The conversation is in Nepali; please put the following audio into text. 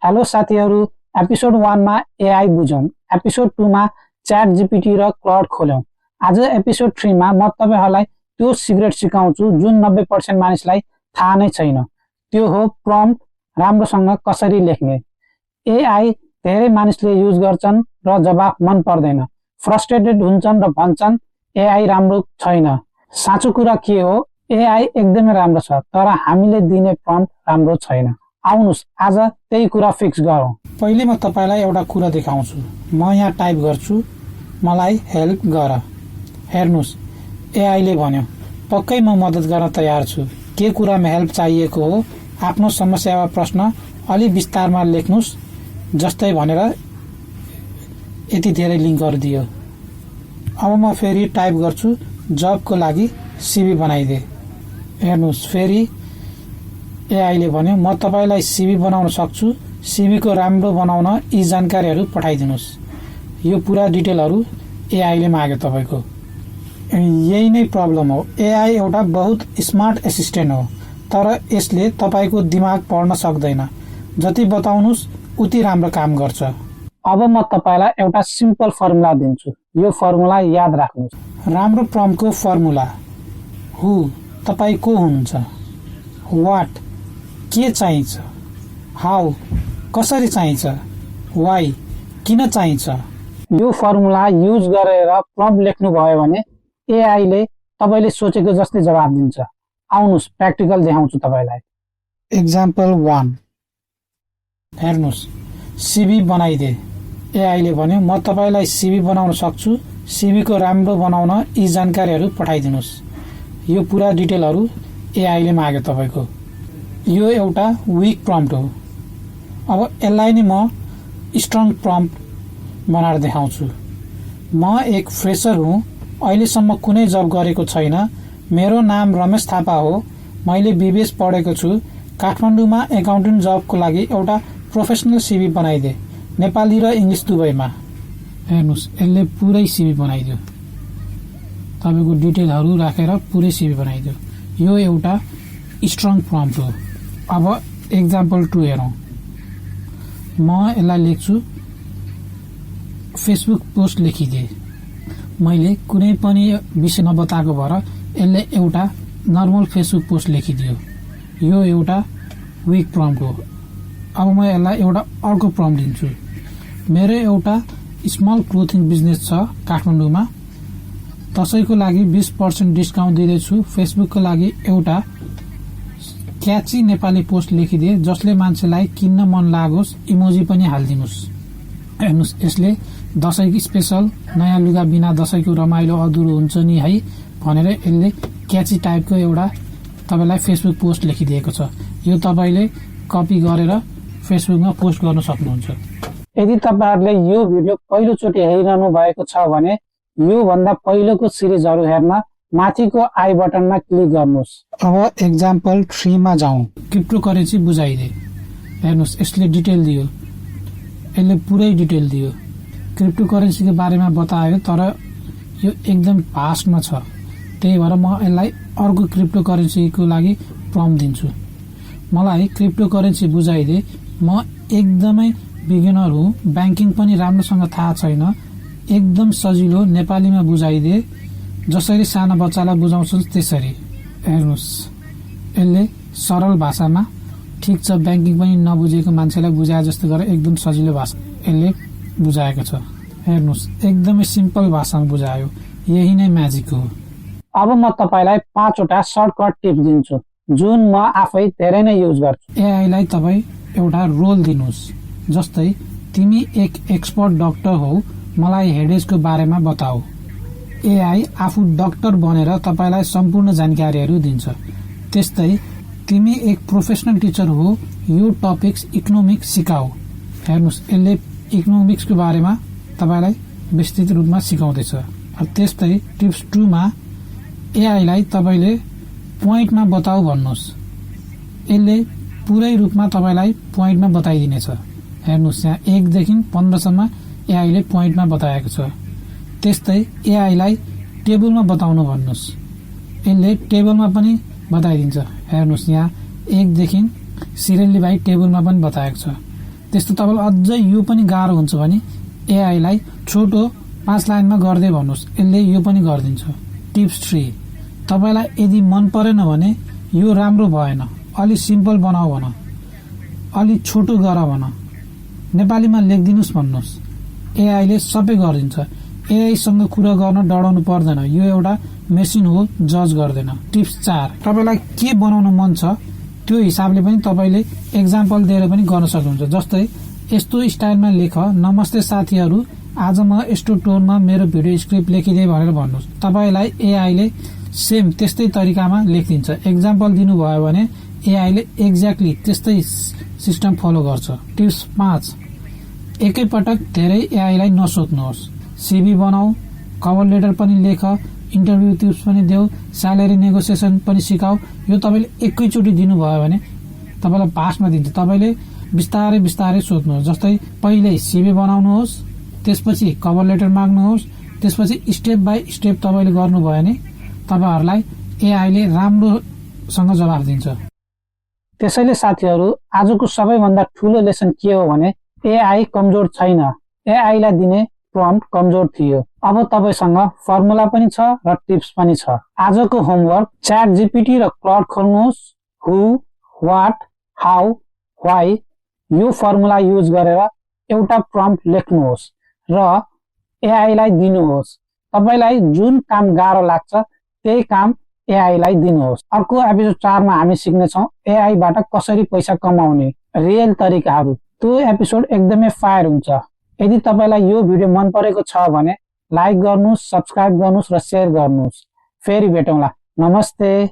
हेलो साथीहरू, एपिसोड 1 मा एआई बुझौँ, एपिसोड 2 मा च्याट जीपीटी र क्लाउड खोल्यौं। आज एपिसोड 3 मा म तपाईहरुलाई त्यो सिक्रेट सिकाउँछु जुन 90% मानिसलाई थाहा नै छैन। त्यो हो प्रम्प्ट राम्रोसँग कसरी लेख्ने। एआई धेरै मानिसले युज गर्छन् र जवाफ मन पर्दैन, फ्रस्ट्रेटेड हुन्छन् र भन्छन् एआई राम्रो छैन। साँचो कुरा के हो, एआई एकदमै राम्रो छ, तर हामीले दिने प्रम्प्ट राम्रो छैन। आउनुस् आज त्यही कुरा फिक्स गरौँ। पहिले म तपाईलाई एउटा कुरा देखाउँछु। म यहाँ टाइप गर्छु, मलाई हेल्प गर। हेर्नुस्, एआईले भन्यो, पक्कै म मद्दत गर्न तयार छु। के कुरामा हेल्प चाहिएको हो, आफ्नो समस्या वा प्रश्न अलि विस्तारमा लेख्नुस् जस्तै भनेर यति धेरै लिङ्कहरू दियो। अब म फेरि टाइप गर्छु, जबको लागि सिभी बनाइदे। हेर्नुस्, फेरि एआईले भन्यो, म तपाईलाई सिभी बनाउन सक्छु। सिभीको राम्रो बनाउन यी जानकारीहरू पठाइदिनुस्। यो पुरा डिटेलहरू एआईले माग्यो तपाईको। यही नै प्रब्लम हो। एआई एउटा बहुत स्मार्ट एसिस्टेन्ट हो, तर यसले तपाईको दिमाग पढ्न सक्दैन। जति बताउनुस् उति राम्रो काम गर्छ। अब म तपाईलाई एउटा सिम्पल फर्मुला दिन्छु। यो फर्मुला याद राख्नुस्। राम्रो प्रम्प्टको फर्मुला। हु, तपाई को हुनुहुन्छ। व्हाट, के चाहिन्छ। हाउ, कसरी चाहिन्छ। वाइ, किन चाहिन्छ। यो फर्मुला युज गरेर प्रम्प्ट लेख्नु भयो भने एआईले तपाईले सोचेको जस्तै जवाफ दिन्छ। आउनुस् प्र्याक्टिकल देखाउँछु तपाईलाई। एक्जाम्पल 1। हेर्नुस्, सिभी बनाइदे। एआईले भन्यो, म तपाईलाई सिभी बनाउन सक्छु। सिभीको राम्रो बनाउन यी जानकारीहरू पठाइदिनुस्। यो पुरा डिटेलहरू एआईले माग्यो तपाईको। यो एउटा विक प्रम्प्ट हो। अब यसलाई नै म स्ट्रङ प्रम्प्ट बनाएर देखाउँछु। म एक फ्रेसर हुँ, अहिलेसम्म कुनै जब गरेको छैन। मेरो नाम रमेश थापा हो। मैले बीबीएस पढेको छु। काठमाडौँमा एकाउन्टेन्ट जबको लागि एउटा प्रोफेसनल सिभी बनाइदे, नेपाली र इङ्ग्लिस दुवैमा। हेर्नुस्, यसले पुरै सिभी बनाइदियो। तपाईको डिटेलहरू राखेर पुरै सिभी बनाइदियो। यो एउटा स्ट्रङ प्रम्प्ट हो। अब एक्जाम्पल 2 हेरौँ। म यसलाई लेख्छु, फेसबुक पोस्ट लेखिदिए। मैले कुनै पनि विषय नबताएको भएर यसले एउटा नर्मल फेसबुक पोस्ट लेखिदियो। यो एउटा विक प्रम्प्ट हो। अब म यसलाई एउटा अर्को प्रम्प्ट दिन्छु। मेरो एउटा स्मल क्लोथिङ बिजनेस छ काठमाडौँमा। त्यसैको लागि 20% डिस्काउन्ट दिँदैछु। फेसबुकको लागि एउटा क्याची नेपाली पोस्ट लेखिदिए जसले मान्छेलाई किन्न मन लागोस्। इमोजी पनि हालिदिनुस्। हेर्नुस्, यसले दशैंको स्पेशल नयाँ लुगा बिना दशैंको रमाइलो अधुरो हुन्छ नि है भनेर यसले क्याची टाइपको एउटा तपाईलाई फेसबुक पोस्ट लेखिदिएको छ। यो तपाईले कपी गरेर फेसबुकमा पोस्ट गर्न सक्नुहुन्छ। यदि तपाईहरुले यो भिडियो पहिलोचोटि हेरिरहनु भएको छ भने यो भन्दा पहिलोको सिरिजहरू हेर्न माथिको आई बटनमा क्लिक गर्नुस्। अब एक्जाम्पल 3 मा जाउँ। क्रिप्टो करेन्सी बुझाइदे। हेर्नुस्, यसले डिटेल दियो। यसले पुरै डिटेल दियो। क्रिप्टो करेन्सीको बारेमा बतायो, तर यो एकदम भास्टमा छ। त्यही भएर म यसलाई अर्को क्रिप्टो करेन्सीको लागि प्रम्प्ट दिन्छु। मलाई क्रिप्टो करेन्सी बुझाइदे। म एकदमै बिगिनर हुँ, ब्याङ्किङ पनि राम्रोसँग थाहा छैन। एकदम सजिलो नेपालीमा बुझाइदे, जसरी साना बच्चालाई बुझाउँछन् त्यसरी। हेर्नुस्, यसले सरल भाषामा, ठिक छ ब्याङ्किङ पनि नबुझेको मान्छेलाई बुझाए जस्तो गरेर एकदम सजिलो भाषा यसले बुझाएको छ। हेर्नुस्, एकदमै सिम्पल भाषामा बुझायो। यही नै म्याजिक हो। अब म तपाईलाई 5 वटा सर्टकट टिप्स दिन्छु जुन म आफै धेरै नै युज गर्छु। एआईलाई तपाईँ एउटा रोल दिनुस्। जस्तै, तिमी एक एक्सपर्ट डाक्टर हौ, मलाई हेडेजको बारेमा बताऊ। एआई आफू डाक्टर बनेर तपाईलाई सम्पूर्ण जानकारीहरू दिन्छ। त्यस्तै, तिमी एक प्रोफेसनल टिचर हो, यो टपिक्स इकोनोमिक्स सिकाऊ। हेर्नुस्, यसले इकोनोमिक्सको बारेमा तपाईलाई विस्तृत रूपमा सिकाउँदैछ। त्यस्तै टिप्स 2 मा एआईलाई तपाईले पोइन्टमा बताऊ भन्नुस्। यसले पुरै रूपमा तपाईलाई पोइन्टमा बताइदिनेछ। हेर्नुस्, यहाँ 1 देखि 15 सम्म एआईले पोइन्टमा बताएको छ। त्यस्तै एआईलाई टेबलमा बताउनु भन्नुस्। यसले टेबलमा पनि बताइदिन्छ। हेर्नुस्, यहाँ 1 देखि सिरियली बाई टेबलमा पनि बताएको छ। त्यस्तो तपाईँलाई अझै यो पनि गाह्रो हुन्छ भने एआईलाई छोटो 5 लाइनमा गर्दै भन्नुहोस्, यसले यो पनि गरिदिन्छ। टिप्स 3, तपाईँलाई यदि मन परेन भने यो राम्रो भएन, अलि सिम्पल बनाऊ भन, अलि छोटो गर भन, नेपालीमा लेखिदिनुहोस् भन्नुहोस्, एआईले सबै गरिदिन्छ। एआईसँग कुरा गर्न डराउनु पर्दैन, यो एउटा मेसिन हो, जज गर्दैन। टिप्स 4, तपाईँलाई के बनाउन मन छ त्यो हिसाबले पनि तपाईँले एक्जाम्पल दिएर पनि गर्न सक्नुहुन्छ। जस्तै यस्तो स्टाइलमा लेख, नमस्ते साथीहरू, आज म यस्तो टोनमा मेरो भिडियो स्क्रिप्ट लेखिदिए भनेर भन्नुहोस्। तपाईँलाई एआईले सेम त्यस्तै तरिकामा लेखिदिन्छ। एक्जाम्पल दिनुभयो भने एआईले एक्ज्याक्टली त्यस्तै सिस्टम फलो गर्छ। टिप्स 5, एकैपटक धेरै एआईलाई नसोध्नुहोस्। सिभी बनाऊ, कभर लेटर पनि लेख, इन्टरभ्यू टिप्स पनि देऊ, स्यालेरी नेगोसिएसन पनि सिकाऊ। यो तपाईँले एकैचोटि दिनुभयो भने तपाईँलाई भाषमा दिन्छ। तपाईँले बिस्तारै बिस्तारै सोध्नुहोस्। जस्तै पहिले सिभी बनाउनुहोस्, त्यसपछि कभर लेटर माग्नुहोस्, त्यसपछि स्टेप बाई स्टेप तपाईँले गर्नुभयो भने तपाईँहरूलाई एआईले राम्रोसँग जवाफ दिन्छ। त्यसैले साथीहरू, आजको सबैभन्दा ठुलो लेसन के हो भने एआई कमजोर छैन, एआईलाई दिने प्रम्प्ट कमजोर थियो। अब तपाईसँग फर्मुला पनि छ र टिप्स पनि छ। आजको होमवर्क, च्याट जीपीटी र क्लाउड खोल्नुहोस्, हु, व्हाट, हाउ, व्हाई, यो फर्मुला युज गरेर एउटा प्रम्प्ट लेख्नुहोस् र एआईलाई दिनुहोस्। तपाईलाई जुन काम गाह्रो लाग्छ त्यही काम एआईलाई दिनुहोस्। अर्को एपिसोड 4 मा हामी सिक्नेछौँ एआईबाट कसरी पैसा कमाउने रियल तरिकाहरू। त्यो एपिसोड एकदमै फायर हुन्छ। यदि तपाईलाई यो भिडियो मन परेको छ भने लाइक गर्नुहोस्, सब्स्क्राइब गर्नुहोस् र शेयर गर्नुहोस्। फेरि भेटौँला। नमस्ते।